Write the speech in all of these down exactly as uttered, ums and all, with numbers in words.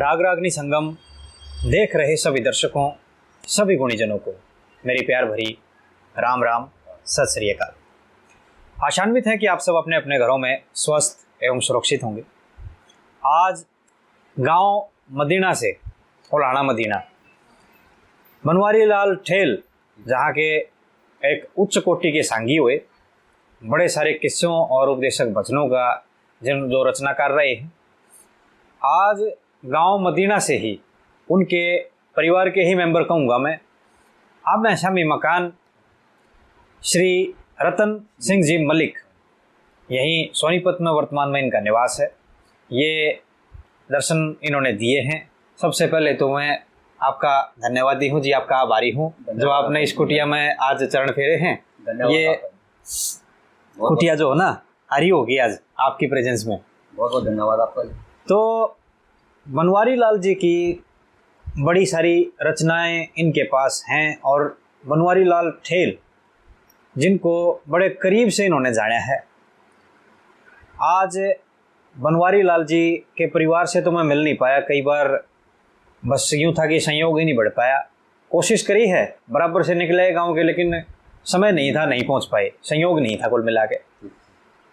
राग रागनी संगम देख रहे सभी दर्शकों, सभी गुणीजनों को मेरी प्यार भरी राम राम, सत श्री अकाल। आशान्वित है कि आप सब अपने अपने घरों में स्वस्थ एवं सुरक्षित होंगे। आज गांव मदीना से, ओलाना मदीना, बनवारी लाल ठेल, जहाँ के एक उच्च कोटि के सांगी हुए, बड़े सारे किस्सों और उपदेशक भजनों का जिन, जो रचनाकार रहे हैं, आज गांव मदीना से ही उनके परिवार के ही मेंबर कहूँगा मैं, आम हंसामी मकान श्री रतन सिंह जी मलिक, यहीं सोनीपत में वर्तमान में इनका निवास है। ये दर्शन इन्होंने दिए हैं। सबसे पहले तो मैं आपका धन्यवादी हूँ जी, आपका आभारी हूँ जो आपने इस कुटिया में आज चरण फेरे हैं। धन्यवाद ये आपका। बहुत कुटिया जो हो ना, हरी होगी आज आपकी प्रेजेंस में। बहुत बहुत धन्यवाद आपका। तो बनवारी लाल जी की बड़ी सारी रचनाएं इनके पास हैं और बनवारी लाल ठेल, जिनको बड़े करीब से इन्होंने जाना है, आज बनवारी लाल जी के परिवार से तो मैं मिल नहीं पाया, कई बार बस यूं था कि संयोग ही नहीं बढ़ पाया। कोशिश करी है, बराबर से निकले गांव के, लेकिन समय नहीं था, नहीं पहुंच पाए, संयोग नहीं था कुल मिला के।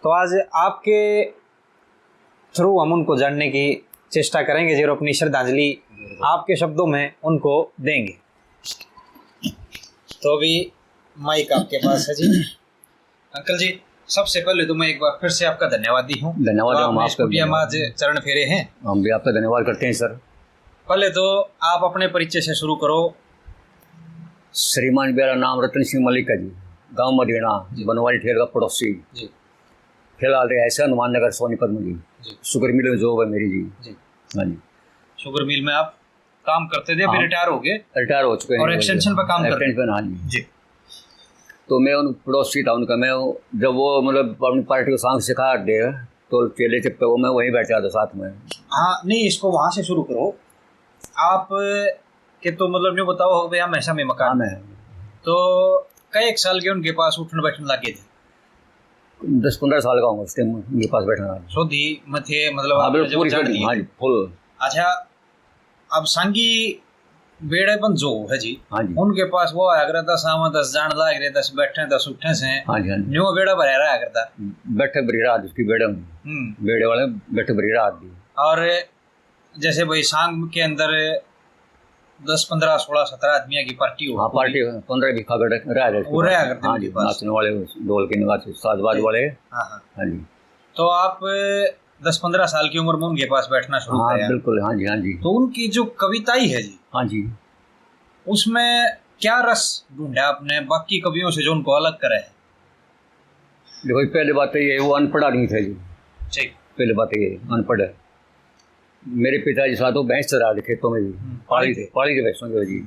तो आज आपके थ्रू हम उनको जानने की चेष्टा करेंगे जी, और अपनी श्रद्धांजलि आपके शब्दों में उनको देंगे। तो अभी माइक आपके पास है जी। अंकल जी, सबसे पहले तो मैं एक बार फिर से आपका धन्यवादी हूँ। धन्यवाद। तो हम आपने इस आपका कुटिया में धन्यवाद। आज चरण फेरे हैं। हम भी आपका धन्यवाद करते हैं सर। पहले तो आप अपने परिचय से शुरू करो। श्रीमान, मेरा नाम रतन सिंह मलिक है जी, गांव मदीना, जी। बनवारी ठेल का पड़ोसी। जी। फिलहाल रहा है हनुमान नगर सोनीपत में जी। जी। शुगर मिल में जॉब है मेरी जी। जी। हाँ जी। शुगर मिल में आप काम करते थे, फिर हाँ। रिटायर हो गए। रिटायर हो चुके हैं और जी। एक्सटेंशन पर काम करते एक्सटेंशन पर, हाँ जी। जी। तो मैं उन पड़ोसी था उनका, मैं वो, जब वो मतलब अपनी पार्टी को सांग सिखा दे तो चेले चपटे वो मैं वहीं बैठा था साथ में। हाँ, नहीं, इसको वहाँ से शुरू करो। आप के तो मतलब न्यू बताओ हो गया हमेशा में मकान। हाँ, मैं। तो कई एक साल के उनके पास उठन बैठन लग गए थे? दस पन्द्रह साल का हूँ उस टाइम उनके पास बैठना। सोधी में थे, मतलब हाँ, आपने बिल्कुल जब पूरी जान सोधी, लिए हाँ थे। जी, फुल। अच्छा, अब सांगी बेड़े बन जो है जी, हाँ जी। उनके पास वो आया करता, सामा दस जान लाग रहे, दस बैठे, दस उठे से, हाँ जी, हाँ जी। न्यू बेड़ा भरा रहा करता। बैठक भरी रात उसकी बेड़े में। हम्म। बेड़े वाले बैठक भरी रात दी। और जैसे भाई सांग के अंदर दस, पन्द्रह, सोलह, सत्रह आदमियों की पार्टी हो, हाँ, पूरी। पार्टी पन्द्रह भी खा कर रह गए वो रहा करते हाँ उनके जी, पास। नाचने वाले, ढोल के नगाड़े, साज बाज जी। वाले। हाँ, हाँ। हाँ जी। तो आप दस पन्द्रह साल की उम्र में उनके पास बैठना शुरू हाँ, किया। बिल्कुल, हाँ जी, हाँ जी। तो उनकी जो कविताई है जी, हाँ जी। उसमें क्या रस ढूंढा आपने बाकी कवियों से जो उनको अलग करे है? देखो, पहली बात तो ये, वो अनपढ़ आदमी थे जी। ठीक। पहली बात ये, अनपढ़ है। मेरे पिताजी साथ वो भैंस चरा रहे खेतों में जी। हम्म, पाली पाली थे। पाली थे भैंसों के जी।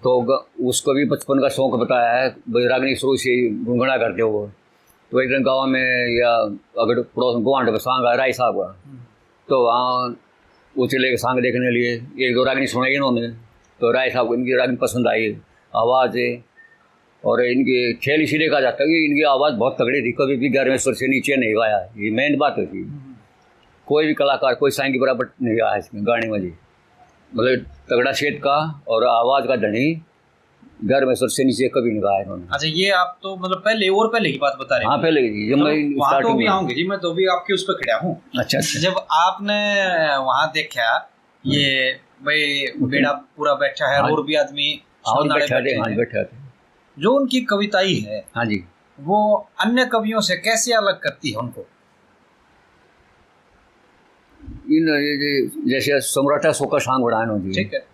तो ग-, उसको भी बचपन का शौक बताया है, भाई रागनी शुरू से गुनगुना करते हो। तो एक दिन गाँव में या अगर पड़ोस में गुआंढ में सांग आया राय साहब का, हम्म। तो वहाँ वो चले गए सांग देखने लिए, एक दो रागनी सुनाई इन्होंने, तो राय साहब को इनकी रागनी पसंद आई, आवाज़ है, और इनके खेल इसीलिए कहा जाता है कि इनकी आवाज़ बहुत तगड़ी थी, कभी भी ग्यारहवें स्वर से नीचे नहीं गाया। ये मेन बात होती है। हम्म। कोई भी कलाकार, कोई सांगी बराबर नहीं आया इसमें गाने में जी। मतलब तगड़ा सेठ का और आवाज़ का धनी, ग्यारहवें स्वर से नीचे कभी नहीं गाया इन्होंने। अच्छा, ये आप तो मतलब पहले, और पहले की बात बता रहे हाँ, हैं। पहले की, जब तो मैं वहाँ तो start भी हुआ। आऊंगे जी, मैं तो भी आपके उस पर खड़ा हूँ। अच्छा, अच्छा। जब आपने वहाँ देखा, हम्म। ये भाई ओके। बेड़ा पूरा बैठा है हाँ। और भी आदमी हाँ, और शानदार बैठा बैठे थे, हाँ, हैं। बैठा थे। जो उनकी कविताई है, हाँ जी। वो अन्य कवियों से कैसे अलग करती है उनको? इन, ये जे-, जैसे सम्राटा सो का सांग बनाए ना जी। ठीक है।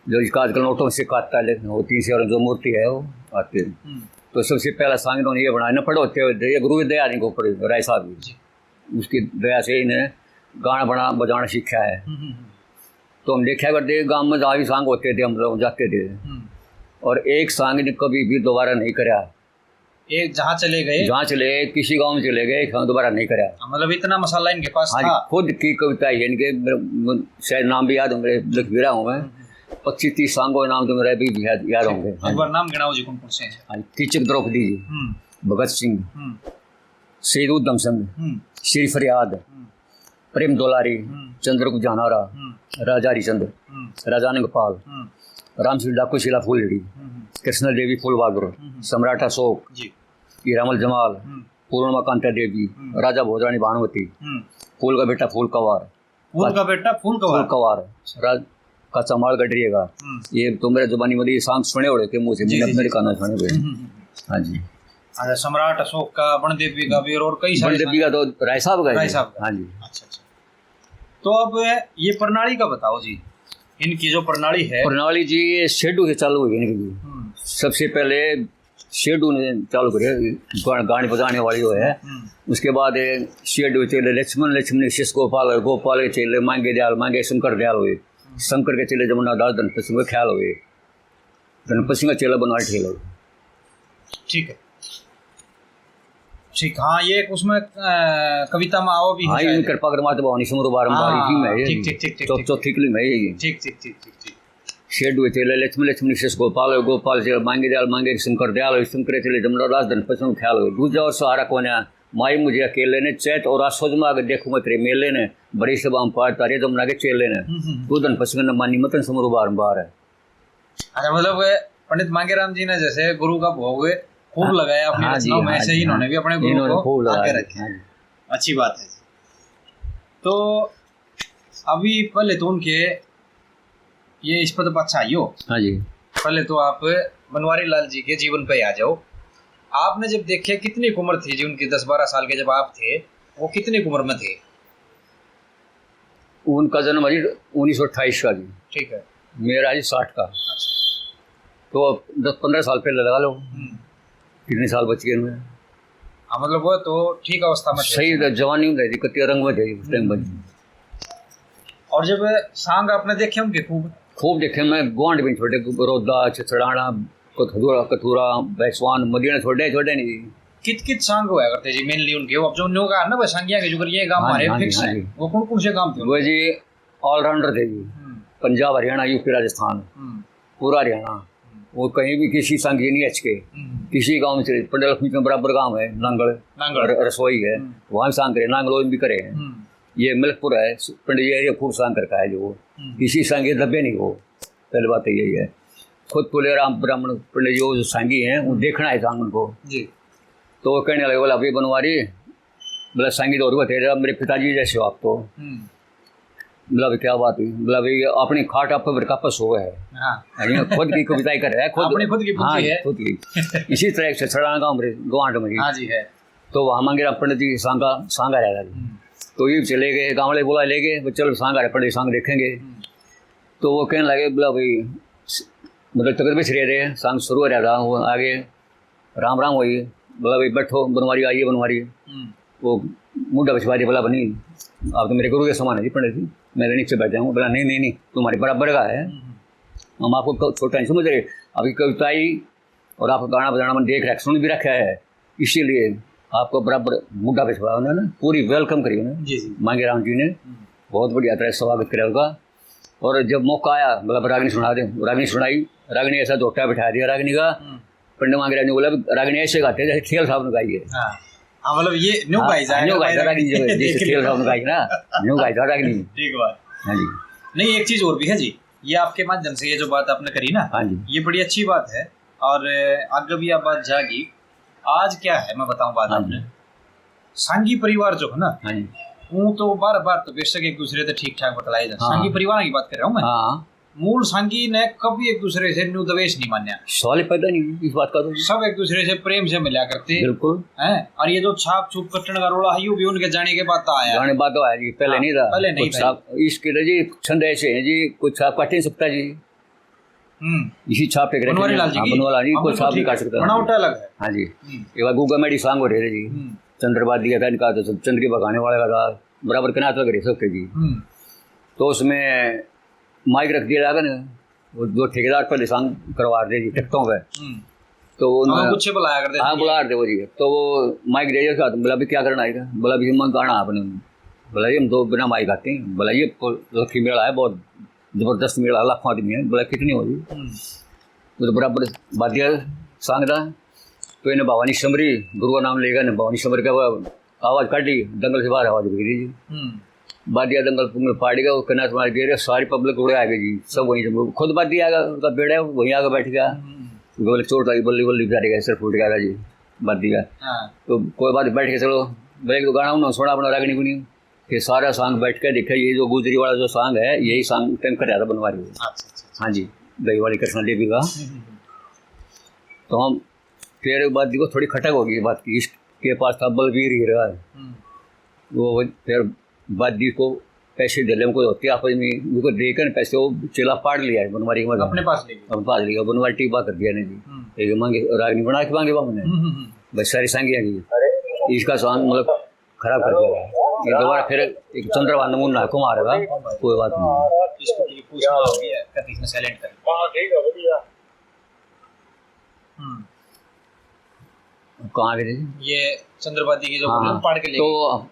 जो इसका आजकल नोटों से काटता है, लेकिन वो तीन से और जो मूर्ति है, वो आते हैं। हम्म। तो सबसे पहला सांग इन्होंने ये बनाया, न पढ़े होते हुए, ये गुरु की दया इनके ऊपर, राय साहब की। जी। उसकी दया से इन्हें गाना बना, बजाना सीखा है। हम्म, हम्म, हम्म। तो हम देखा करते, गांव में जहाँ भी सांग होते थे, हम लोग जाते थे। हम्म। और एक सांग ने कभी भी दोबारा नहीं करा। एक जहाँ चले गए। जहाँ चले गए, किसी गांव में चले गए, एक सांग दोबारा नहीं करा। हाँ, मतलब इतना मसाला इनके पास हाँ जी, था। खुद की कविता है इनके, मेरे, म-, शायद नाम भी याद होंगे, लिख भी रहा हूँ मैं। हम्म, हम्म। पच्चीस तीस सांगों के नाम तो मेरे अभी भी याद, याद होंगे। हाँ एक जी। बार नाम गिनाओ जी, कौन कौन से हैं? हाँ जी, कीचक द्रौपदी जी, हम्म। भगत सिंह, हम्म। शहीद उधम सिंह, हम्म। श्री फरियाद, हम्म। प्रेम दुलारी, हम्म। चंद्रगुप्त जानारा, हम्म। राजा हरिचंद्र, हम्म। राजा अनंगपाल, हम्म। रामसिंह डाकू शीला फूलड़ी, हम्म। कृष्ण देवी फूल बहादुर, हम्म। सम्राट अशोक, जी। हीरामल जमाल, हम्म। पूर्णिमा कांता देवी, हम्म। राजा भोजरानी भानुमती, हम्म। फूल का बेटा फूल कवार, फूल का बेटा फूल कवार। फूल कवार, राज काचा माल गडरिया का। हम्म। ये तो मेरे जबानी में ये सांग सुने होड़े के मुंह से, जी, मैंने जी, अपने जी। काना सुने हुए। हम्म, हम्म, हम्म। हाँ जी। अच्छा, सम्राट अशोक का, बन देवी का भी, और कई सारे बन देवी का तो राय साहब का है राय जी। साहब का। हाँ जी। अच्छा, अच्छा। तो अब ये प्रणाली का बताओ जी, इनकी जो प्रणाली है। प्रणाली जी, ये शेडू से चालू हुई इनकी जी। हम्म। सबसे पहले शेडू ने चालू करे, गा-, गाने बजाने वाली जो है। हम्म। उसके बाद शेडू चले लक्ष्मण, लक्ष्मण के शिष्य गोपाल, गोपाल के चले मांगे दयाल, मांगे शंकर दयाल हुए। हम्म। शंकर के चले जमुना दास, धन पशु में ख्याल हुए। धन पशु का चेला बनवारी ठेल हुए। ठीक है, ठीक, हाँ, ये एक उसमें, अ, कविता में आओ भी है हाँ, शायद। इन कृपा कर मात भवानी समरो बारंबार हाँ, इसी में है। ठीक, ठीक, ठीक, ठीक, चौ-, ठीक। चौथी कली में है ये। ठीक, ठीक, ठीक, ठीक, ठीक। शेडू चले लक्ष्मी, लक्ष्मी शिष्य गोपाल, गोपाल चले मांगे दयाल, मांगे शंकर दयाल, शंकर चले जमुना दास, धन पशु में ख्याल हुए। दूजा और सहारा कोन्या, माई मुझे अकेले ने, चैत और आसोज में आके देखूंगा तेरे मेले ने, बड़ी सभा में पार तारे जमुना के चेले ने। हम्म, हम्म, हम्म। तू धन पशु ने मानी मतन समरो बारंबार है। अच्छा, मतलब, पंडित मांगेराम जी ने जैसे गुरु का भोग खूब हाँ, लगाया अपनी हाँ जी, रचनाओं में, हाँ ऐसे ही जी, इन्होंने हाँ। भी अपने गुरु इन्होंने को खूब आगे लगाया, रखे। हाँ जी। अच्छी बात है। तो अभी पहले तो उनके ये इस पद पर अच्छा आइयो। हाँ जी। पहले तो आप बनवारी लाल जी के जीवन पे आ जाओ। आपने जब देखे, कितनी उम्र थी जी उनकी? दस बारह साल के जब आप थे, वो कितनी उम्र में थे? उनका जन्म है जी उन्नीस सौ अट्ठाईस का जी। ठीक है। मेरा जी साठ का। अच्छा। तो अब दस पन्द्रह साल पहले लगा लो, हम्म। कितने साल बच गए उनमें। हाँ, मतलब वो तो ठीक अवस्था में थे। सही तो जवानी में थे जी, कत्ती रंग में थे जी उस टाइम पर। हम्म। और जब सांग आपने देखे उनके खूब? खूब देखे, मैं गुआंढ भी छोटे, रोदा, छछड़ाना, कथूरा, कथूरा, बैसवान, मदीना छोटे, छोटे नहीं। कित कित सांग हुआ करते जी mainly उनके? वो अब जो न्यू का है ना, वो सांगिया के जो ये काम हाँ जी, हमारे हाँ जी, fix हाँ है, जी। वो कौन कौन से काम थे वो उनके? जी all-rounder थे जी। हम्म। पंजाब, हरियाणा, यूपी, राजस्थान, हम्म। पूरा हरियाणा। हम्म। वो कहीं भी किसी सांगी नहीं हचके। हम्म। किसी गांव में चले, पंडल लक्ष्मी में बराबर गांव है, नांगल, नांगल। र-, रसोई है, हम्म। वहाँ भी सांग करे, नांगलोई भी करे हैं। हम्म। ये मिल्कपुर है, पंडित जी area खूब सांग करता है जो वो। हम्म। किसी सांगी दबे नहीं वो। पहली बात तो यही है। खुद पुलेराम ब्राह्मण पंडित जी, वो जो सांगी हैं, वो हम्म। देखना है सांग उनको। जी। तो वो कहने लगे, बोला, "अभी बनवारी, बोला, सांगी तो और बतेरा, मेरे पिताजी जैसे हो आप तो।" हम्म। बोला, "भाई, क्या बात हुई?" बोला, "भाई, अपनी खाट आप पर कापस हो गए।" हाँ। यानी खुद की कविता ही कर रहा है, खुद। अपनी खुद की हाँ, पूंजी है। खुद की। इसी तरह से सड़ाना गांव में, गुआंढ में। हाँ जी, है। तो वहाँ मांगेराम पंडित जी सांगा, सांगा रह गए। हम्म। तो ये चले गए, गाँव वाले बुला ले गए, "वो चलो सांगा रहे पंडित, सांग देखेंगे।" हम्म। तो वो कहने लगे, बोला, "भाई, स-, मतलब तगत बिछ रहे थे, सांग शुरू हो रहा था, वो आगे राम राम हुई, बोला, भाई बैठो, बनवारी आइए, बनवारी।" हम्म। वो मुंडा बिछवा दिया, बोला, "बनी, आप तो मेरे गुरु के समान है जी पंडित जी, मैं तो नीचे बैठ जाऊँगा।" बोला, "नहीं, नहीं, नहीं, तुम्हारे बराबर का है, हम्म। हम आपको क-, छोटा नहीं समझ रहे, आपकी कविताई और आपका गाना बजाना मैंने देख रखा, सुन भी रखा है, इसीलिए आपको बराबर मुंडा बिछवाया उन्होंने, पूरी welcome करी उन्होंने।" जी, जी। मांगेराम जी ने हम्म। बहुत बढ़िया तरह स्वागत करा उनका। और जब मौका आया, बोला, "रागनी सुना दे।" रागनी सुनाई, रागनी ऐसा धोटा बिठा दिया रागनी का। हम्म। पंडित मांगेराम जी बोला, "रागनी ऐसे गाते हैं जैसे खेल साहब ने गाई है।" हाँ। हाँ, मतलब ये न्यू हाँ, गाई जाए, न्यू गाई जाए रागनी, जैसे खेल साहब ने गाई ना, न्यू गाई जाए रागनी। ठीक बात। हाँ जी। नहीं, एक चीज और भी है जी, ये आपके माध्यम से ये जो बात आपने करी ना, हाँ जी। ये बड़ी अच्छी बात है और आगे भी आप बात जाएगी। आज क्या है, मैं बताऊं बात हाँ जी। आपने, सांगी परिवार जो है ना, हाँ जी। वो तो बार बार तो बेशक एक दूसरे से ठीक ठाक बतलाए जाते, हाँ। सांगी परिवार की बात कर रहा हूँ मैं। हाँ। मूल सांगी ने कभी एक दूसरे से न्यू द्वेष नहीं मान्या। सवाल ही पैदा नहीं इस बात का तो। सब एक दूसरे से प्रेम से मिला करते। बिल्कुल। हैं? और ये जो छाप छूप कट्टण का रोला है, यू भी उनके जाने के बाद तो आया। जाने बाद तो आया जी, पहले हाँ, नहीं था। पहले नहीं कुछ था। छाप, इसके लिए जी छंद ऐसे हैं जी, कुछ छाप काट नहीं सकता जी। हम्म। इसी छाप पे बनवारी लाल जी हाँ, की? बनवारी लाल जी, हाँ, कोई बिल्कुल छाप नहीं ठीक काट है। सकता। बनावट अलग है। हाँ जी। हम्म। एक बार गुग्गा मेडी सांग हो रहे थे जी। हम्म। चंद्र बादलिया का, इनका तो चंद्र की बगाने वाला का था, बराबर कनात लग रहे सबके जी। हम्म। तो उसमें माइक रख दिया जाकर ना, वो जो ठेकेदार पहले सांग करवा रहे जी टिकटों पे। हम्म। तो हाँ, उन्होंने कुछ बुलाया करते हाँ, थे। बुला रहे थे वो जी। तो वो माइक दे दिया उसके हाथ में, बोला, "अभी क्या करना है?" बोला, "अभी हम गाना आपने।" बोला, "ये हम दो बिना माइक गाते हैं।" बोला, "ये प-, लखी मेला है, बहुत जबरदस्त मेला, लाखों आदमी है।" बोला, "कितनी हो जी?" हम्म। वो तो बराबर बादिया सांग था। तो इन्हें भवानी समरी, गुरु का नाम लेकर इन्हें भवानी समर का वो आवाज काटी, दंगल से बाहर आवाज निकली जी। हम्म। बादिया दंगल पुंगल पाड़ गया, वो कन्याकुमारी गिर गया, सारी पब्लिक उड़े आ गई जी, सब वहीं से, खुद बादी आ गया, उनका बेड़ा है, वहीं आके बैठ गया। हम्म। बोले चोट लगी, बल्ली बल्ली बेचारे का सिर फूट गया था जी, बादी का। हाँ। तो कोई बात, बैठ के चलो, बोले एक तो गाना उन्होंने सुना अपना रागनी गुनी, फिर सारा सॉन्ग बैठ के देखा, ये जो गुजरी वाला जो सॉन्ग है, यही सॉन्ग टाइम कर रहा था बनवारी। अच्छा, अच्छा, अच्छा। हाँ जी, दही वाली कृष्णा देवी का। हम्म, हम्म, हम्म। तो हम फिर बादी को थोड़ी खटक होगी बात की, इसके पास था बलबीर हीरा है। हम्म। वो फिर बादी को पैसे दे ले, कोई होते आपस में, उनको देकर पैसे वो चेला पाड़ लिया है बनवारी में। अपने पास ले गए। अपने पास ले गया, बनवारी टीबा कर दिया ने जी। हम्म। एक मांगे, रागनी बना के मांगे बाबू ने। हम्म, हम्म, हम्म। बस सारी सांगियां की। इसका सॉन्ग मतलब खराब कर दिया। ये दोबारा फिर एक चंद्रभान नमूना को मारेगा, कोई बात नहीं। इसको ये पूछना हो गया, कभी इसने साइलेंट कर दिया। हाँ, ठीक है, बढ़िया। हम्म। कहाँ गए थे? ये चंद्रबादी की जो हाँ, बोले, हाँ। पाड़ के ले तो गए।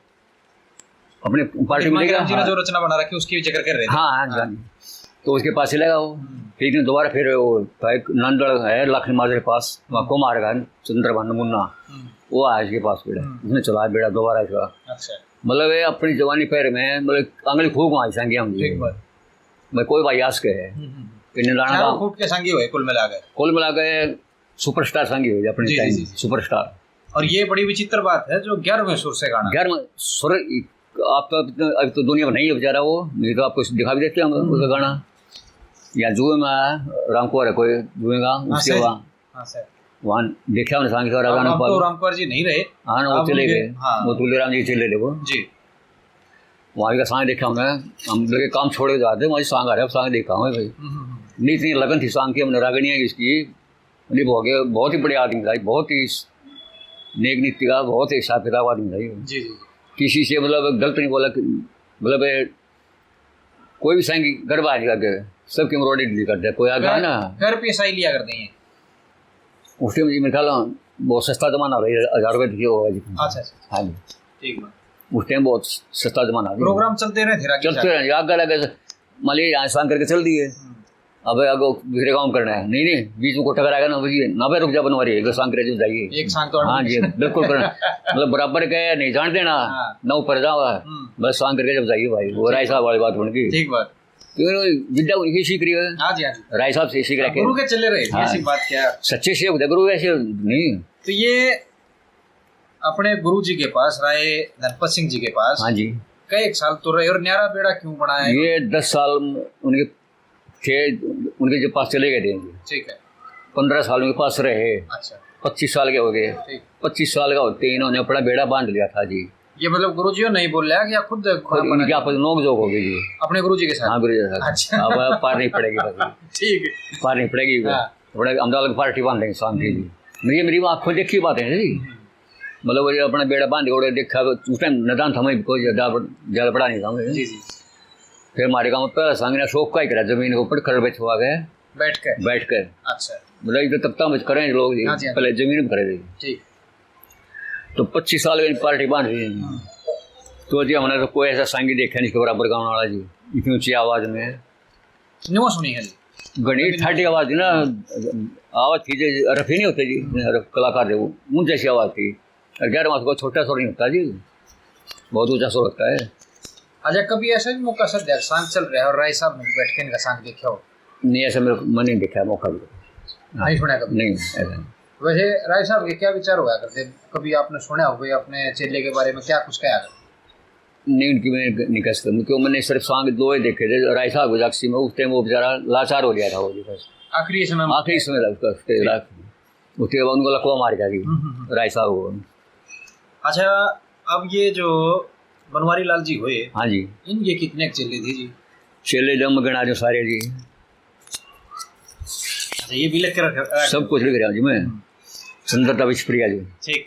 अपने पार्टी में मांगेराम जी ने हाँ। जो रचना बना रखी, उसकी भी जिक्र कर रहे थे। हाँ, हाँ, हाँ। हाँ। तो उसके पास चले गया वो। हम्म। फिर इसने दोबारा फिर वो था एक नंदड़ है लखन माजरे पास, वहाँ हम्म। को मारेगा चंद्रभान नमूना। हम्म। वो आया इसके पास बेड़ा। हम्म। उसने चला बेड़ा दोबारा इसका। अच्छा। मतलब ये अपनी जवानी पैर में, मतलब, आंगली फूक मारी सांगिया होंगी। ठीक बात। मैं कोई भाई आस के है। हम्म, हम्म, हम्म। इन्हें लाना चारों का फूट के सांगी हुए कुल मिला के। कुल मिला के सुपरस्टार सांगी हुई अपने जी, जी, टाइम, जी, जी। सुपरस्टार। और ये बड़ी विचित्र बात है जो ग्यारहवें सुर से गाना। ग्यारहवें सुर, आप तो अभी तो, अभी तो दुनिया में नहीं है बेचारा वो, नहीं तो आपको दिखा भी देते होंगे हम्म। उसका गाना। या जुए में आया, रामकुआर है कोई जुए का, हाँ, उसके सर। वहाँ, हाँ, सर। वहाँ देखा उन्हें सांगी का अब, राजा ने अब तो पाल। रामकुआर जी नहीं रहे। हाँ ना, वो अब चले उनके, गए। हाँ। वो तुलेराम जी चले गए वो। जी। वहाँ का सांग देखा हमने, हम लगे काम छोड़ के जाते, वहाँ सांग आ रहा है, सांग देखा हूँ भाई। हम्म, हम्म, हम्म। नहीं, इतनी लगन थी सांग की, हमने रागणिया की इसकी, नहीं, बहुत, बहुत ही बड़े आदमी था, बहुत ही नेक नीति का, बहुत ही हिसाब किताब आदमी था ये। जी, जी। किसी से मतलब गलत नहीं बोला, मतलब कोई भी सांग की गड़बड़ नहीं लगे, सबकी एम्ब्रॉयडरी कर दे, कोई आ गया कर, ना। कर पैसा ही लिया करते हैं। उस टाइम जी मेरे ख्याल बहुत सस्ता जमाना था, हजार रुपये दिए होगा जी। अच्छा, अच्छा। हाँ जी। ठीक बात। उस टाइम बहुत सस्ता जमाना था। प्रोग्राम चलते रहे थे रागी चलते साहब? रहे, आगे लगे, मान लीजिए यहाँ सांग करके चल दिए। हम्म। अब आगे दूसरे काम करना है, नहीं, नहीं, बीच में कोठा कराएगा ना, वही ना पे रुक जा बनवारी, एक सांग करे जब जाइए। एक सांग तो हाँ जी, बिल्कुल करना। मतलब बराबर के नहीं जान देना, हाँ। ना ऊपर जावा, हम्म। बस सांग करके जब जाइए भाई, वो राय साहब वाली बात बन गई। ठीक बात। क्यों विद्या उनकी सीख रही है? हाँ जी, हाँ जी। राय साहब से सीख रखे। गुरु के चले रहे, हाँ। ऐसी बात क्या? सच्चे से होते गुरु, ऐसे नहीं। तो ये अपने गुरु जी के पास, राय धनपत सिंह जी के पास हाँ जी। कई एक साल तो रहे और न्यारा बेड़ा क्यों बनाया? ये दस साल उनके थे, उनके जो पास चले गए थे। ठीक है। पन्द्रह साल उनके पास रहे। अच्छा। पच्चीस साल के हो गए। ठीक। पच्चीस साल का होते इन्होंने अपना बेड़ा बांध लिया था जी। ये मतलब गुरु जी नहीं बोल रहा कि या खुद खुद बना इनके लिया? आपस में नोक झोंक हो गई जी। अपने गुरु जी के साथ? हाँ, गुरु जी के साथ। अच्छा। अब पार नहीं पड़ेगी बस। ठीक। पार नहीं पड़ेगी। हाँ। बड़ा हम तो अलग पार्टी बांध देंगे शांति जी। हम्म। मेरी, मेरी आंखों देखी बात है जी। हम्म। मतलब वो जो अपना बेड़ा बांध के उड़े देखा, उस टाइम नदान था, मैं कोई ज्यादा, ज्यादा पढ़ा नहीं था मैं। जी, जी। फिर हमारे गांव में पहला सांग ने शौक का ही करा, जमीन के ऊपर खड़ बिछवा के बैठ के? बैठ के। अच्छा। मतलब इधर तख्ता में करें लोग जी, हाँ जी, हाँ जी। पहले जमीन में करे थे। ठीक। तो पच्चीस साल की पार्टी बांध रही है। हाँ। तो जी हमने तो कोई ऐसा सांगी देखा नहीं इसके बराबर गाने वाला जी, इतनी ऊंची आवाज में। न्यू सुनी है जी। घणी ठाडी आवाज थी ना, आवाज थी जो रफी नहीं होते जी, रफ कलाकार थे वो, उन जैसी आवाज थी। और ग्यारह मास को छोटा सुर नहीं होता जी, बहुत ऊंचा सुर होता है। अच्छा, कभी ऐसा भी मौका सर, सांग चल रहा है और राय साहब ने बैठ के इनका सांग देखा हो? नहीं, ऐसा मेरे को, मैंने नहीं देखा मौका भी। नहीं सुना कभी? नहीं, ऐसा नहीं। वैसे राय साहब के क्या विचार हुआ करते, कभी आपने सुना हो कोई अपने चेले के बारे में क्या कुछ कहा करते? नहीं, उनकी मैं नहीं कह सकता, क्यों मैंने सिर्फ सांग दो ही देखे थे, राय साहब को जागसी में, उस टाइम वो बेचारा लाचार हो गया था वो जी, बस। आखिरी समय में? आखिरी समय था उसका, उसके जी। लाख, उसके बाद उनको लकवा मार गया जी, हम्म, हम्म, हम्म। राय साहब को। अच्छा, अब ये जो बनवारी लाल जी हुए, हाँ जी। इनके कितने चेले थे जी? चेले जब मैं गिना दूं सारे जी। अच्छा, ये भी लिख के रख, रख सब कुछ लिख रहा हूँ जी मैं। हम्म। सुंदरता विष्णुप्रिया जी। ठीक।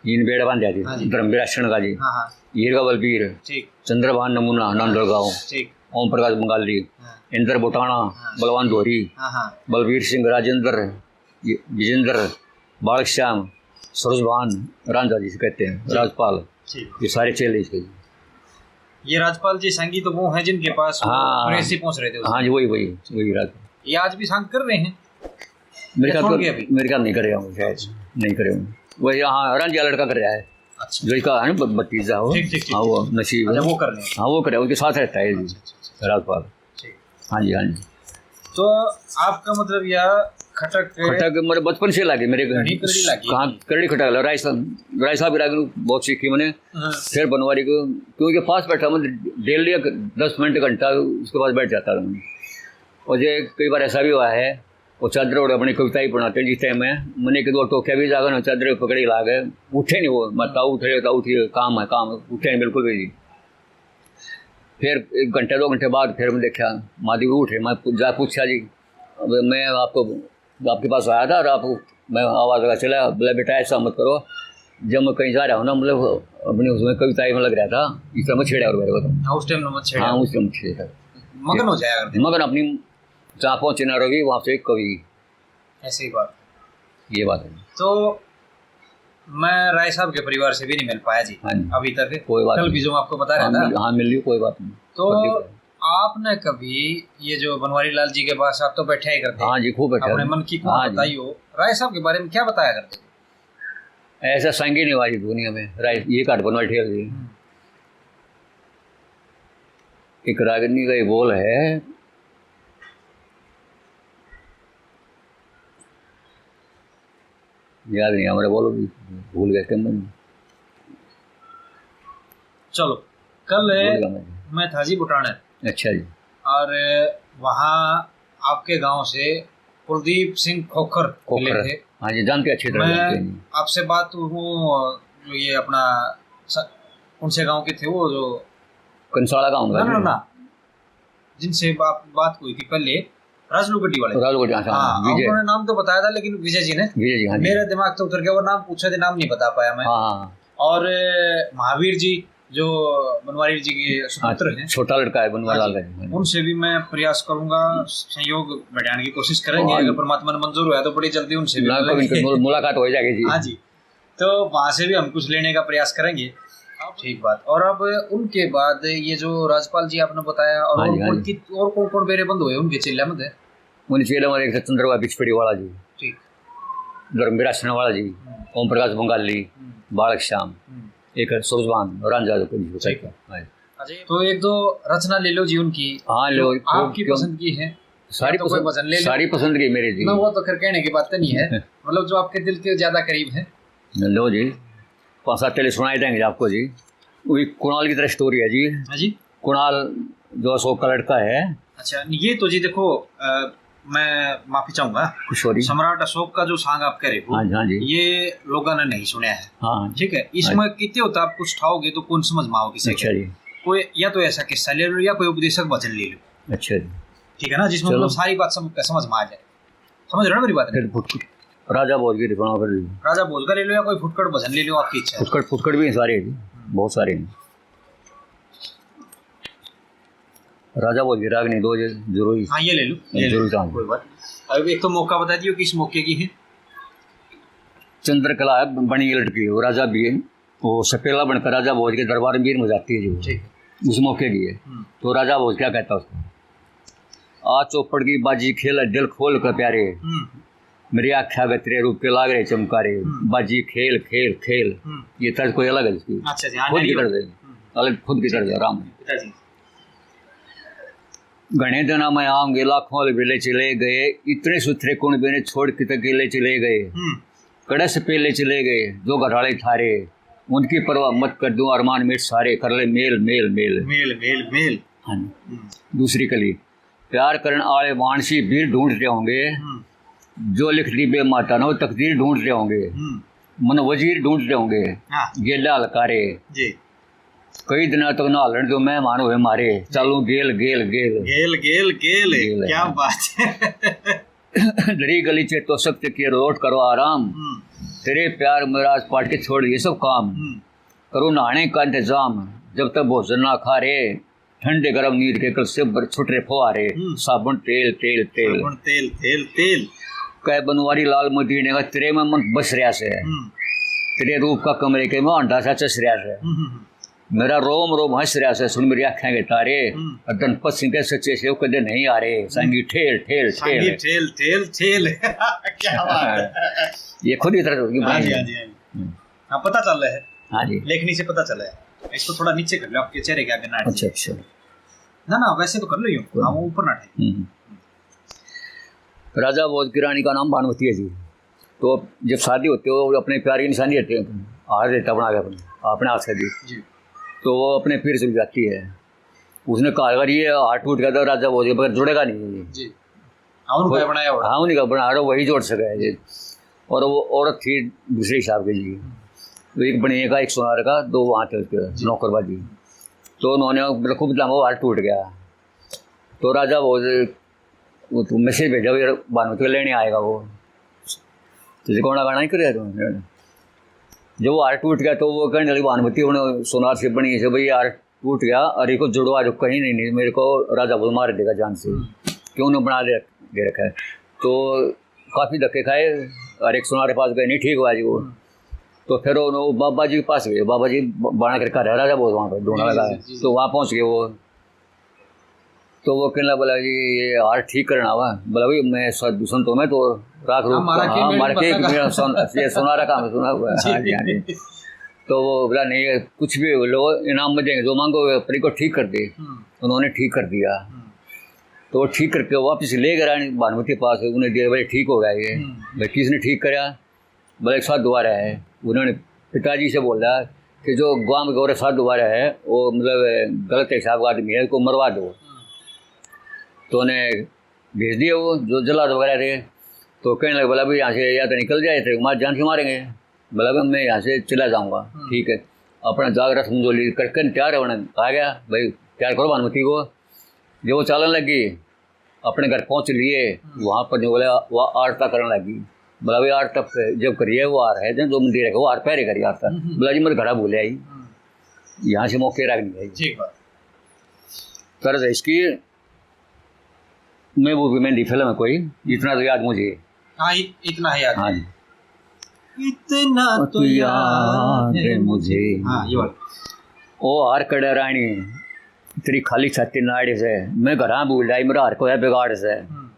जिन बेड़ा बांध्या जी, हाँ जी। धर्मवीर आसन का जी। हाँ, हाँ। हीर का बलबीर। ठीक। चंद्रभान नमूना, नांदोलगांव। ठीक। ओम प्रकाश बंगाली। हाँ। इंद्र बोटाना, हाँ। बलवान धोरी। हाँ, हाँ। बलबीर सिंह राजेंद्र। ये विजेंद्र, बालक श्याम, सूरजभान, रांझा जी से कहते हैं, जी। राजपाल, जी। ये सारे चेले इसके। ये राजपाल जी सांगी तो वो हैं जिनके पास वो हाँ। सुरेश जी पहुंच रहे थे उस हाँ जी, वही, वही, वही राजपाल। ये आज भी सांग कर रहे हैं? मेरे या ख्याल छोड़ तो, गए अभी? मेरे ख्याल नहीं करे होंगे शायद, नहीं करे होंगे। वही हाँ, रांझा लड़का कर रहा है। अच्छा। जो इसका है ना भ-, भतीजा हो। ठीक, ठीक, ठीक, हाँ, वो ठीक। नसीब अच्छा, है। वो कर रहे हैं। हाँ, वो करे, उनके साथ रहता है जी। अच्छा, अच्छा, अच्छा, अच्छा। राजपाल। ठीक। हाँ जी, हाँ जी। तो आपका मतलब यह खटक खटक मेरे बचपन से लगे, मेरे घणी करड़ी लगी। कहाँ करड़ी खटक लगा, राय साहब, राय साहब की रागनी बहुत सीखी मैंने। हाँ। फिर बनवारी को, क्योंकि पास बैठा, मतलब, डेली एक दस मिनट, घंटा उसके पास बैठ जाता था मैं। और ये कई बार ऐसा भी हुआ है, वो चादर ओढ़ अपनी कविता ही पढ़ाते हैं, जिस टाइम में मैंने एक दो टोक्या भी जाकर ना चादर पकड़ी ला गए, उठे नहीं वो, मैं ताऊ उठे, ताऊ उठिए, काम है, काम, उठे नहीं बिल्कुल भी जी। फिर एक घंटे, दो घंटे बाद फिर मैं देखा, मादी उठे, मैं पू-, जा पूछा जी, "अब मैं आपको, आपके पास आया था और आप," मैं आवाज़ लगा चला, "बोला, बेटा, ऐसा मत करो, जब मैं कहीं जा रहा हूँ ना, मतलब, अपनी उसमें कविताएं में लग रहा था, इस तरह मैं छेड़ा और मेरे को तो।" हाँ, उस टाइम में मत छेड़ा। हाँ, उस टाइम छेड़ा। मगन हो जाया करते। मगन अपनी जहाँ पहुँचे ना रवि, वहाँ से कवि। ऐसी बात। ये बात है। तो मैं राय साहब के परिवार से भी नहीं मिल पाया जी, हाँ जी। अभी तक। कोई बात कल नहीं। भी जो मैं आपको बता रहा हाँ, था। मिल-, हाँ, मिल लियो, कोई बात नहीं। तो कभी आपने कभी ये जो बनवारी लाल जी के पास आप तो बैठा ही करते हाँ जी, खूब बैठा अपने हूँ। मन की कौन हाँ जी। बताई हो, राय साहब के बारे में क्या बताया करते थे? ऐसा संगी नहीं हुआ जी दुनिया में, राय, ये काट बनवारी ठेल जी। हम्म। एक रागनी का ये बोल है, याद नहीं हमारे, बोलो भी, भूल गए क्या मैं? चलो, कल भूल गया मैं। मैं था जी भुटाने। अच्छा जी। और वहाँ आपके गांव से कुलदीप सिंह खोखर मिले खोखर। थे। हाँ जी, जानते, अच्छी तरह मैं जानते हैं जी। आपसे बात हूँ, ये अपना स-, कौन से गांव के थे वो जो कंसाला गांव का ना, ना, जी। ना, जिनसे बात, बात हुई थी पहले, राजलू गड्डी वाले। राजलू गड्डी, हाँ, हाँ, हाँ, विजय। उन्होंने नाम तो बताया था, लेकिन विजय जी ने, विजय जी, हाँ जी। मेरे दिमाग से उतर गया, वो नाम पूछा थे, नाम नहीं बता पाया मैं। हाँ, हाँ, हाँ। और, अ, महावीर जी, जो बनवारी जी के सुपुत्र हाँ, हैं, छोटा लड़का है बनवारी हाँ लाल जी, का जी, हाँ जी। उनसे भी मैं प्रयास करूंगा, संयोग बढ़ाने की कोशिश करेंगे, हाँ। अगर परमात्मा ने मंजूर हुआ तो बड़ी जल्दी उनसे भी ना, मिलेंगे। कभी मुल-, मुलाकात हो जाएगी जी। हाँ जी। तो वहाँ से भी हम कुछ लेने का प्रयास करेंगे। ठीक बात। और अब उनके बाद ये जो राजपाल जी आपने बताया, और हाँ जी, और हाँ कौन जी। की, और कौन कौन बेरे बंद हुए उनके चेले में थे? उनके चेले में एक था चंद्रवा बिचपड़ी वाला जी, ठीक। धर्मवीर आसने वाला जी, हम्म। ओम प्रकाश बंगाली, हम्म। बालक श्याम, हम्म। एक सूरजवान, रांझा जो कुछ ठीक है। हाँ जी। अजय, तो एक दो रचना ले लो जी उनकी, हाँ, जो लो, आपकी क्यों? पसंद की है। सारी या तो कोई पसंद, भजन ले लो। सारी पसंद की मेरी जी। ना, वो तो खैर कहने की बात तो नहीं है। मतलब, जो आपके दिल के ज्यादा करीब है। लो जी, पाँच सात पहले सुनाई देंगे आपको जी। वही कुणाल की तरह स्टोरी है जी। हाँ जी। कुणाल जो अशोक का लड़का है। अच्छा, ये तो जी देखो, अ, मैं माफी चाहूंगा। सॉरी। सम्राट अशोक का जो सॉन्ग आप कह रहे हो, हाँ जी, हाँ जी। ये लोगों ने नहीं सुना है। हाँ, हाँ। ठीक है, इसमें हाँ जी। कितने होता, आप कुछ ठाओगे तो कौन समझ में आओगे, किसे अच्छा के? जी। कोई या तो ऐसा किस्सा ले लो या कोई उपदेशक वचन ले लो। अच्छा जी। ठीक है ना, जिसमें चलो। मतलब सारी बात सम-, समझ में आ जाए। समझ रहे हो ना मेरी बात? फिर फुटकुट-, राजा भोज की सुनाओ फिर। राजा भोज का ले लो या कोई फुटकट भजन ले लो, आपकी इच्छा है। फुटकट, फुटकट भी हैं सारे, हम्म। बहुत सारे हैं। राजा भोज की रागनी दो ज-, जरूरी। हाँ, ये ले लो, ये ले लो। जरूरी काम। कोई बात। अब एक तो मौका बता दियो, किस मौके की है? चंद्रकला है, बनी लटकी, वो राजा भी है। वो सपेला बनकर राजा भोज के दरबार में बीर में जाती है जी वो। ठीक। उस मौके की है। हम्म। तो राजा भोज क्या कहता उसको, "आ चौपड़ की बाजी खेल, दिल खोल कर प्यारे, हम्म। मेरी आख्या गै तेरे रूप के लाग रहे चमकारे, हम्म। बाजी खेल, खेल, खेल।" हम्म। ये तर्ज कोई अलग है इसकी। अच्छा जी, हाँ, खुद की नहीं, तर्ज है। हम्म। अलग खुद की तर्ज है, राम। पिताजी। घणे दिना में आऊंगे, लाखों अलबेले चले गए, इतने सुथरे कुणबे ने छोड़ के अकेले चले गए। हम्म। कड़े से पेले चले गए, जो घराले थारे, उनकी परवाह मत कर दूं, अरमान मेरे सारे, कर ले मेल, मेल, मेल। मेल, मेल, मेल। हाँ जी। हम्म। दूसरी कली, प्यार करण आले मानसी वीर ढूंढते होंगे, हम्म। जो लिख दी बे माता ने, वो तकदीर ढूंढते होंगे। हम्म। मन वजीर ढूंढते होंगे, हाँ। गेला हलकारे। जी। कई दिना तक ना हलन दो मेहमान हुए मारे, चालू गेल, गेल, गेल। गेल, गेल, गेल। गेल, क्या हाँ। बात है। डरी गली चे तो सख्त किए, लौट करो आराम। हम्म। तेरे प्यार में राज पाट के छोड़ ये सब काम। हम्म। करो नहाने का इंतजाम, जब तक भोजन ना खा रे, ठंडे गरम नीर के कल से बर-, छुट रे फुहारे। हम्म। साबुन, तेल, तेल, तेल। साबुन, तेल, तेल, तेल। कह बनवारी लाल मदीने का, तेरे में मन बस रहा से। हम्म। तेरे रूप का कमरे के में अंडा सा चस रहा से। हम्म, हम्म, हम्म। मेरा रोम रोम हंस रहा से, सुन मेरी आंखें के तारे। हम्म। और धनपत सिंह के सच्चे से वो कदे नहीं आ रहे। हम्म। सांगी ठेल, ठेल, सांगी ठेल। ठेल, ठेल, ठेल। क्या बात है। ये खुद ही तरह की हाँ जी, बनाई हाँ है। जी, हाँ जी। हम्म। हाँ, पता चल रहा है। हाँ जी। लेखनी से पता चला है। इसको थोड़ा नीचे कर लो, आपके चेहरे के आगे ना हटे। अच्छा, अच्छा। ना, ना, वैसे तो कर लो यूं। कोई हाँ, वो ऊपर ना हटे। हम्म। राजा भोज की रानी का नाम भानुमति है जी। तो जब शादी होती है, वो अपने प्यार की निशानी देते हैं, हार देता बना के अपने, अपने हाथ से भी। जी। तो वो अपने पीर चली जाती है। उसने कहा, "अगर ये हार टूट गया तो राजा भोज के बगैर जुड़ेगा नहीं।" जी। हाँ, उनका वो बनाया हुआ। हाँ, उन्हीं का बना रहा, वही जोड़ सके है जी। और वो औरत थी दूसरे हिसाब की जी। हम्म। तो एक बनिए का, एक सुनार का, दो वहाँ थे उसके जी। नौकरबाजी। तो उन्होंने, मतलब, खूब लंबा हार टूट गया। तो राजा भोज, वो तो मैसेज भेजा, "वो भानुमति को लेने आएगा वो।" तो जी, कौन गाना ही करे तुम? जब वो हार टूट गया तो वो कहने लगी, भानुमति, उन्हें सुनार से बनी से, "भाई, हार टूट गया और इको जुड़वा जो कहीं नहीं, नहीं, मेरे को राजा भोज मार देगा जान से।" हम्म। क्यों उन्हें बना दे, दे रखा है। तो काफ़ी धक्के खाए, हर एक सुनार के पास गए, नहीं ठीक हुआ जी वो। हम्म। तो फिर उन्होंने बाबा जी के पास गए, बाबा जी ब-, बना कर घर है राजा भोज वहाँ पे ढूंढा जी, लगा जी, है। जी, जी। तो वहाँ पहुँच गए वो। तो वो कहने लगा, बोला, "जी, ये हार ठीक करना हुआ।" बोला, "भाई, मैं स-, दुश्मन तो मैं तो राख रूख हाँ, मारा के हाँ, मेरे मारा के पता मेरा सुन-, ये सुनार का काम सुना हुआ है।" जी। हाँ जी, हाँ जी। तो वो बोला, "नहीं, ये कुछ भी लो, इनाम में देंगे, जो मांगो, पर इनको ठीक कर दे।" हम्म। उन्होंने ठीक कर दिया। हम्म। तो वो ठीक करके वापस ले गए रानी भानुमति के पास, उन्हें दिया, "भाई, ठीक हो गया ये।" हम्म। भाई, किसने ठीक करा? बोले, "एक साधु आ रहा है।" उन्होंने पिताजी से बोला कि जो गांव के और साधु आ रहा है, वो, मतलब, गलत हिसाब का आदमी है, इसको मरवा दो। हम्म। तो उन्हें भेज दिया वो, जो जल्लाद वगैरह थे। तो कहने लगे, बोला, "भाई, यहाँ से या तो निकल जाए, तेरे को मार, जान से मारेंगे।" बोला, "भाई, मैं यहाँ से चला जाऊँगा।" हम्म। ठीक है, अपना जाग रथ मंजोली करके तैयार होने आ गया, "भाई, तैयार करो भानुमति को।" जब वो चालन लगी, अपने घर पहुँच लिए, हम्म। वहाँ पर जो बोला, वो आरता करने लगी। बोला, "भाई, आरता जब करिए, वो हार है, जो मंदिर है, वो हार पहरे करिए आरता।" हम्म, हम्म। बोला, "जी, मेरे घर भूल आई, हम्म। यहाँ से मौके रख नहीं आई।" ठीक बात। तर्ज है इसकी, महबूबी मेहंदी फिल्म है कोई, इतना तो याद मुझे। हाँ, इ-, इतना है याद। हाँ जी। इतना तो याद है मुझे। हाँ, ये वाला। ओ हार कड़े रानी, तेरी खाली छाती नाड़ी से, मैं घरां भूल आई, मेरा हार को है बिगाड़ से। हम्म।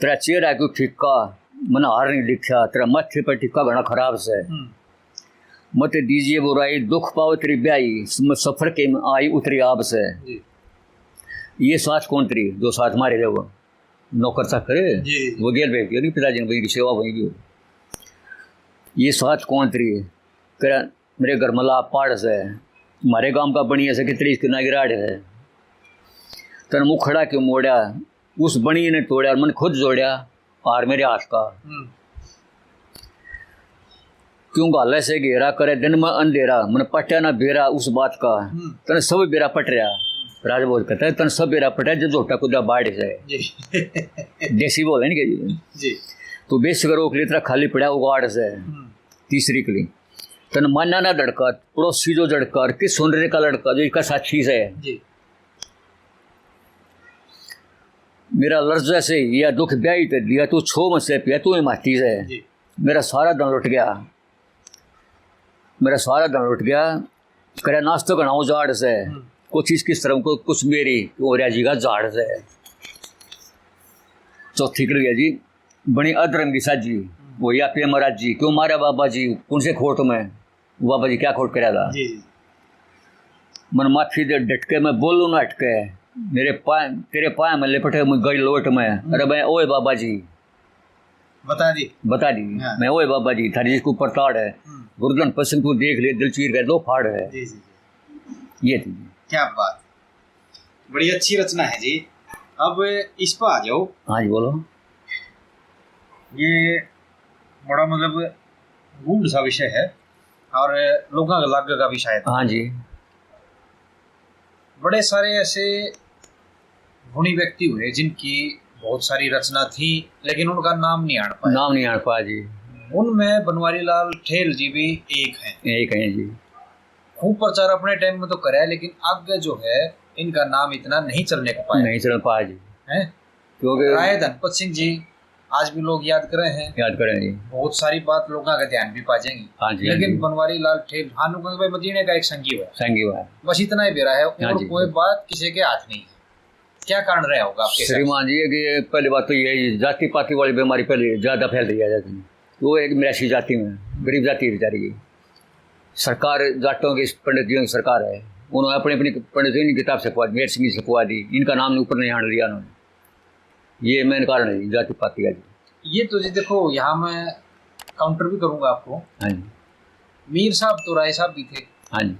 तेरा चेहरा क्यों फिक्का, मन हार नहीं दिखा, तेरा माथे पर टिक्का घना खराब से। हम्म। मत दीजिए बुराई, दुख पाओ तेरी ब्याही, मैं सफर के में आई उतरी आप से। जी। ये साथ कौन तेरी, जो साथ मारे रहे वो? नौकर चाकर, जी, जी। वो गेल भेज दिया नहीं पिताजी ने, भाई की सेवा वहीं भी हो। ये साथ कौन तेरी, तेरा मेरे घर में ला पाड़ से, हमारे गांव का बनिया से कितनी इसकी नागिराड़ है। तन मुखड़ा क्यों मोड़ा, उस बनिए ने तोड़ा, मन खुद जोड़ा, हार मेरे हाथ का। हम्म। क्यों घाले से घेरा करे दिन में अंधेरा, मन पट्या ना बेरा उस बात का। हम्म। तन सब बेरा पट रहा। राजा भोज कहता है, "तन सब बेरा पट रहा, जो झोटा कुदा बाढ़ से।" जी। देसी बोल है ना जी। जी। "तू बेशक रोक ले, तेरा खाली पड़ा उगाड़ से।" हम्म। तीसरी कली, "तन माना ना धड़का, पड़ोसी जो झड़का, और किस सुन रे का लड़का, जो इसका साथी से।" जी। मेरा लर्जा से या दुख ब्याही ते दिया, तू छो में से पिया, तू ही माती से। जी। मेरा सारा धन लुट गया, मेरा सारा धन लुट गया, करे नाश्तो घना उजाड़ से। हम्म। कोशिश किस तरह को कुछ मेरी, हो रहा जी का झाड़ से। चौथी कड़ी है जी, बनी अधर्म की साजी, हम्म। वो या पे महाराज जी, क्यों मारा बाबा जी, कौन से खोट में? बाबा जी क्या खोट करा था? जी, जी। मन माफी दे डटके, मैं बोलूं ना अटके। मेरे पाए, तेरे पाए में लिपटे, मैं गई लोट में। हम्म। अरे मैं, ओए बाबा जी। बता दी। बता दी। हाँ। मैं, ओए बाबा जी, थारी जिसको परताड़ है। हम्म। गुरुधन पसंद तू देख ले, दिल चीर कर दो फाड़ है। जी, जी, जी। ये थी। क्या बात। बड़ी अच्छी रचना है जी। अब इस पर आ जाओ। हाँ जी, बोलो। ये बड़ा, मतलब, गूढ़ सा विषय है और लोगों के लागे का भी शायद। हाँ जी। बड़े सारे ऐसे गुणी व्यक्ति हुए जिनकी बहुत सारी रचना थी, लेकिन उनका नाम नहीं आन पाया। नाम नहीं आन पाया जी। उनमें बनवारी लाल ठेल जी भी एक हैं। एक हैं जी। खूब प्रचार अपने टाइम में तो करा है, लेकिन आगे जो है, इनका नाम इतना नहीं चलने को पाया। नहीं चल पाया जी। हैं? क्योंकि राय धनपत सिंह जी आज भी लोग याद कर रहे हैं। याद कर रहे हैं जी। बहुत सारी बात लोगों का ध्यान भी पा जाएंगी। हाँ जी, हाँ लेकिन जी। बनवारी लाल ठेल, हाँ, लोगों के भाई मदीने का एक संगी हुआ। संगी हुआ। बस इतना ही बेरा है, हाँ और जी। कोई बात किसी के हाथ नहीं है। क्या कारण रहा होगा आपके हिसाब से? श्रीमान जी, ये कि पहली बात तो ये है, जाति पाति वाली बीमारी पहले ज़्यादा फैल रही है जाति में। वो एक मरासी जाति में, गरीब जाति है बेचारी की। सरकार जाटों की, पंडित जियों की सरकार है, उन्होंने अपनी अपनी पंडित जियों की किताब छपवा दी, मेहर सिंह की छपवा दी, इनका नाम ऊपर नहीं आने दिया उन्होंने। ये मेन कारण है जाति पाति का जी। ये तो जी देखो, यहाँ मैं काउंटर भी करूंगा आपको। हाँ जी। मीर साहब तो राय साहब भी थे। हाँ जी।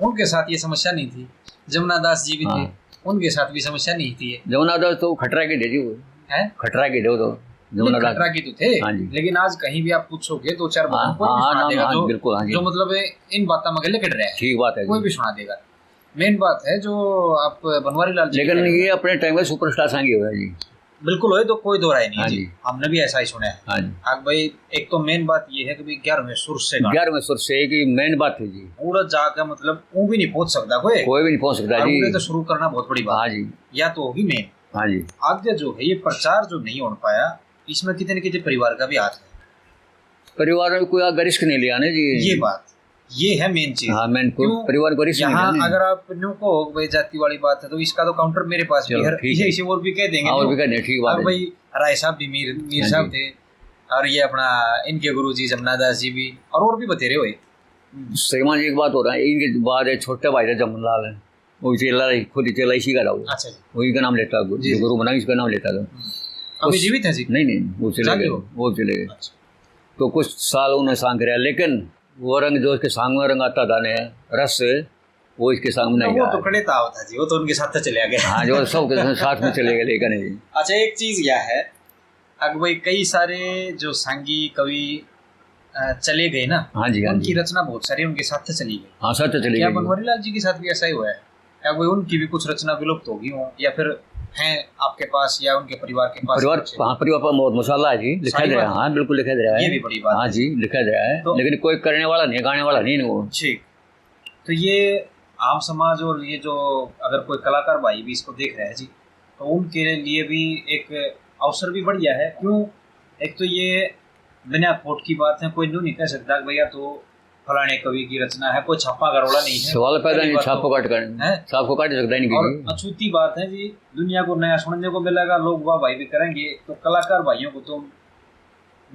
उनके साथ ये समस्या नहीं थी। जमुना दास जी भी थे, हाँ। उनके साथ भी समस्या नहीं थी ये। जमुना दास तो खटरा के थे जी वो। हैं? खटरा के थे वो तो। नहीं, जमुना दास खटरा के तो थे, हाँ जी। लेकिन आज कहीं भी आप पूछोगे, दो चार हाँ, भजन कोई भी हाँ, सुना हाँ, देगा, हाँ, जो, बिल्कुल, हाँ जी। जो मतलब इन बातों में गले कट रहा है। ठीक बात है कोई जी। भी सुना देगा। मेन बात है जो आप बनवारी लाल जी लेकिन कह रहे हो। ये अपने टाइम का सुपरस्टार सांगी हुआ है जी। बिल्कुल होए तो कोई दो राय नहीं हाँ जी। जी। हमने भी ऐसा ही सुना है। हाँ जी। आग भाई, एक तो मेन बात ये है कि भाई ग्यारहवें सुर से गाना। ग्यारहवें सुर से एक मेन बात है जी। पूरा जाके मतलब वो भी नहीं पहुंच सकता कोई। कोई भी नहीं पहुंच सकता और जी। उन्हें तो शुरू करना बहुत बड़ी बात हाँ है। जी। या तो होगी मेन। हाँ जी। आगे जो है ये प्रचार जो नहीं हो पाया, इसमें कितने कितने परिवार का भी हाथ है। परिवार में कोई आगे रिस्क नहीं लिया ना जी। ये बात, ये है मेन चीज। हाँ, मेन को क्यों? परिवार को रिस्क नहीं यहाँ लेना। अगर आप न्यू को हो भाई जाति वाली बात है, तो इसका तो काउंटर मेरे पास भी चलो, है, ठीक इसे, है। इसे और भी कह देंगे हाँ, और न्यू। भी कह देंगे, ठीक बात अब है। भाई राय साहब भी मीर, मीर हाँ साहब जी। थे, और ये अपना इनके गुरु जी जमुना दास जी भी, और, और भी बतेरे हुए। हम्म। श्रीमान जी, एक बात हो रहा है, इनके बाद एक छोटे भाई थे जमनलाल है, वो चेला ही, खुद ही चेला इसी का था वो। अच्छा जी। वही का नाम लेता, जी, जो जी। गुरु बना, इसका नाम लेता था। हम्म। अभी उस जीवित हैं जी? नहीं, नहीं, वो चले जाते गए, हो? वो चले गए। अच्छा। तो कुछ साल उन्होंने सांग रहा, लेकिन वो रंग जो उसके सांग में रंगाता था ने रस, वो इसके सांग में नहीं वो आया। तो कड़े ताव था जी, वो तो उनके साथ चले गए। हाँ, जो सब के साथ में चले गए, लेकिन नहीं। अच्छा, एक चीज यह है, अग भाई, कई सारे जो सांगी कवि, अ, चले गए ना, हाँ जी, हाँ उनकी जी। रचना बहुत सारी उनके साथ चली गई। हाँ, साथ चली क्या गई। बनवारी लाल जी के साथ भी ऐसा ही हुआ है? क्या कोई उनकी भी कुछ रचना विलुप्त होगी हो, या फिर हैं आपके पास या उनके परिवार के पास परिवार, कुछ? हाँ, परिवार पर बहुत मसाला है जी, लिखा सारी जा रहा है, बात। हाँ, बिल्कुल लिखा जा रहा है। ये भी बड़ी बात हाँ है। जी, लिखा जा रहा है, तो लेकिन कोई करने वाला नहीं, गाने वाला नहीं वो। ठीक, तो ये आम समाज और ये जो अगर कोई कलाकार भाई भी इसको देख रहा है जी, तो उनके लिए भी एक अवसर भी बढ़िया है। क्यों? एक तो ये बिना खोट की बात है, कोई न्यू नहीं कह सकता कि भैया तो फलाने कवि की रचना है, कोई छापा का रौला नहीं है। सवाल पैदा पहली नहीं, बात छापो तो काट कर, हैं? छापो काट सकता ही नहीं और किसी। अछूती बात है जी, दुनिया को नया सुनने को मिलेगा, लोग वाह भाई भी करेंगे, तो कलाकार भाइयों को तो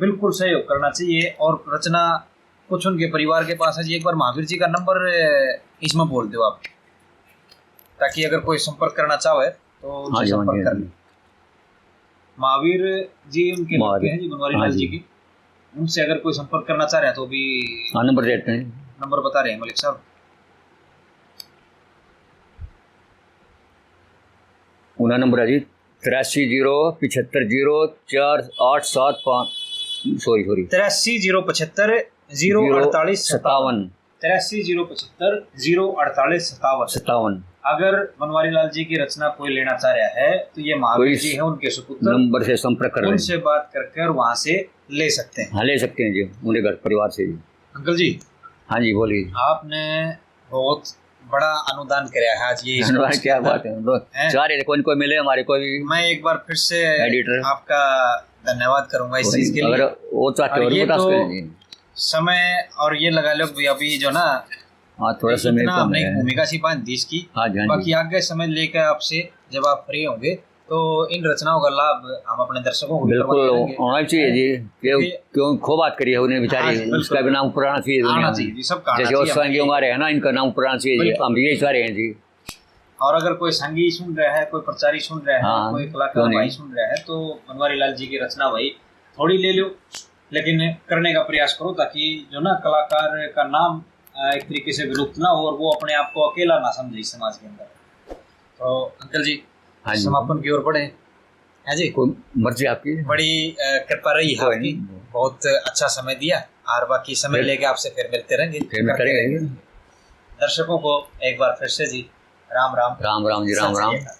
बिल्कुल सहयोग करना चाहिए। और रचना कुछ उनके परिवार के पास है जी, एक बार महावीर जी का नंबर, अ, इसमें बोल दो आप, ताकि अगर कोई संपर्क करना चाहे तो उनसे हाँ जी, हाँ संपर्क जी, कर हाँ ले। जी। महावीर जी उनके महावीर। लगते हैं जी बनवारी हाँ लाल जी जी। के, उनसे अगर कोई संपर्क करना चाह रहे हैं तो भी हाँ, नंबर देते हैं। नंबर बता रहे हैं मलिक साहब। उन्हें नंबर है जी, तिरासी जीरो पचहत्तर जीरो चार आठ सात पाँच, सॉरी, सॉरी। तिरासी जीरो पचहत्तर जीरो अड़तालीस सत्तावन। तिरासी जीरो पचहत्तर जीरो अड़तालीस सत्तावन। सत्तावन। अगर बनवारी लाल जी की रचना कोई लेना चाह रहा है तो ये महावीर कोई जी हैं, उनके सुपुत्र, नंबर से संपर्क कर लें। उनसे बात करके और वहाँ से ले सकते हैं। हाँ, ले सकते हैं जी, उनके घर परिवार से जी। अंकल जी। हाँ जी, बोलिए। आपने बहुत बड़ा अनुदान कराया है आज ये इस अनुदान podcast क्या के अंदर। बात है, हम लोग हैं? चाह रहे थे कोई न कोई मिले हमारे, कोई भी मैं एक बार फिर से editor। आपका धन्यवाद करूंगा इस कोई चीज के अगर लिए। वो चाहते और और भी ये बता तो सकते हैं जी। समय और ये लगा लो भी अभी जो ना हाँ, थोड़ा समय इतना कम हमने है। एक भूमिका सी बांध दी इसकी। हाँ जी, हाँ जी। बाकी आगे समय लेकर आपसे जब आप फ्री होंगे तो इन रचनाओं का लाभ हम अपने दर्शकों को भी बिल्कुल प्रवान करेंगे। होना चाहिए जी। क्यों, क्योंकि क्यों खूब बात करी है उन्हें बेचारी, हाँ जी, बिल्कुल। उसका भी नाम ऊपर आना चाहिए आना दुनिया में। चाहिए जी, सब कहा जैसे चाहिए और हमें। सांगियों का रहे हैं ना, इनका नाम ऊपर आना चाहिए जी। बिल्कुल। हम यही चाह रहे हैं जी। और अगर कोई संगी सुन रहा है, कोई प्रचारी सुन रहा है, हाँ, कोई कलाकार क्यों नहीं? भाई सुन रहा है, तो बनवारी लाल जी की रचना भाई थोड़ी ले लो, लेकिन करने का प्रयास करो, ताकि जो ना कलाकार का नाम, अ, एक तरीके से विलुप्त ना हो और वो अपने आप को अकेला ना समझे इस समाज के अंदर। तो अंकल जी, हाँ जी। समापन की ओर बढ़े, है जी? कोई मर्जी आपकी। बड़ी, अ, कृपा रही है कोई आपकी, नहीं। बहुत अच्छा समय दिया और बाकी समय फिर लेके आपसे फिर मिलते रहेंगे, फिर मिलते करते रहेंगे। रहेंगे। दर्शकों को एक बार फिर से जी राम राम। राम राम जी, राम सत राम। श्री अकाल।